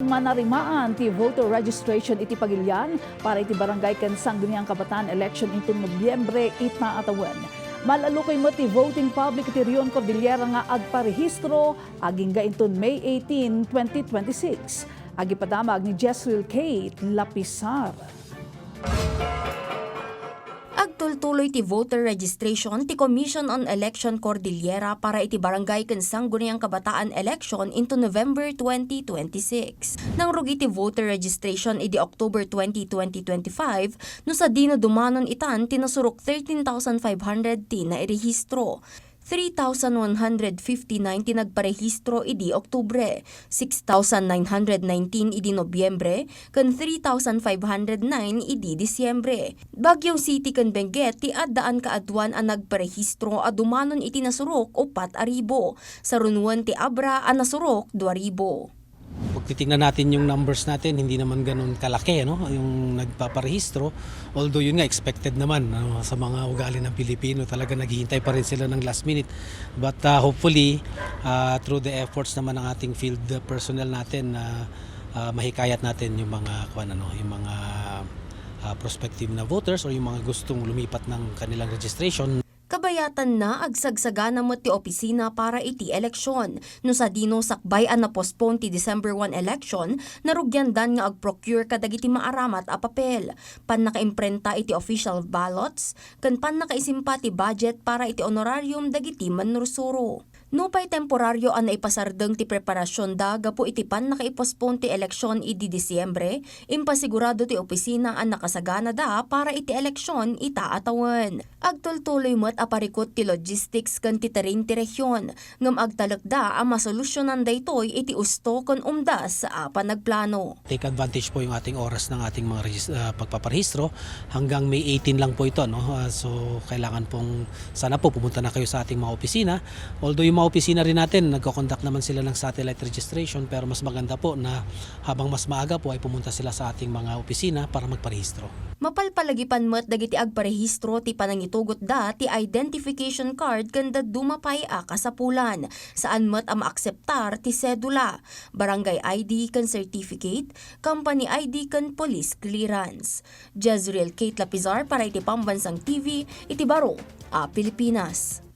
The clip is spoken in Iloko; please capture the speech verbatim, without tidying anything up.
Manarimaan ti voter registration iti Pagilian para iti barangay ken sangguniang kabataan election inton Nobyembre ita a tawen. Malalokoy met ti voting public iti Rion Cordillera nga agparehistro agingga inton May eighteen, twenty twenty-six. Agipadamag ni Jesril Kate Lapisar. Agtultuloy ti voter registration ti Commission on Election Cordillera para iti barangay ken sangguniang kabataan election into November twenty twenty-six. Nangrugi ti voter registration idi October twenty, twenty twenty-five, no sadino dumanon itan ti nasurok thirteen thousand five hundred ti nairehistro. Three thousand one hundred fifty-nine ti nagparehistro idi Oktubre, six thousand nine hundred nineteen idi Nobyembre, ken three thousand five hundred nine idi Disyembre. Baguio City ken Benguet ti addaan kaaduan a nagparehistro a dumanon iti nasurok, uppat a ribu. Sarunuen ti Abra a nasurok, dua ribu. Pagtitingnan natin yung numbers natin, hindi naman ganun kalaki, no, yung nagpaparehistro. Although yun nga, expected naman, no, sa mga ugali ng Pilipino, talaga naghihintay pa rin sila ng last minute. But, ah, hopefully, ah, through the efforts naman ng ating field personnel natin, na, ah, mahikayat natin yung mga, kuwan, ano, yung mga, ah, prospective na voters or yung mga gustong lumipat ng kanilang registration. Kabayatanna, agsagsagana met ti opisina para iti eleksyon. No sadino sakbay a na-postpone ti December one election, narugiandan nga ag-procure kadagiti maaramat a papel, pannakaimprenta iti official ballots, ken pannakaisimpa ti budget para iti honorarium dagiti mannursuro. Nupay temporario a naipasardeng ti preparasionda gapu iti pannakaipospon ti eleksyon idi Disyembre, impasigurado ti opisina a nakasaganada para iti eleksyon ita a tawen. Agtultuloy met a parikut ti logistics ken ti terrain ti rehion, ngem agtalekda a masolusyonan daytoy iti usto ken umdas a panagplano. Take advantage po yung ating oras ng ating mga regis-, ah, pagpaparehistro. Hanggang May eighteen lang po ito, no? Ah, so, kailangan pong, sana po pumunta na kayo sa ating mga opisina. Although yung mga opisina rin natin, nagko-conduct naman sila ng satellite registration, pero mas maganda po na habang mas maaga po ay pumunta sila sa ating mga opisina para magparehistro. Mapalpalagipan met dagiti agparehistro ti panangitugotda ti identification card ken dadduma pay a kasapulan. Saan met a maakseptar ti sedula, barangay I D ken certificate, company I D ken police clearance. Jezreel Kate Lapizar para iti Pambansang T V iti baro a Pilipinas.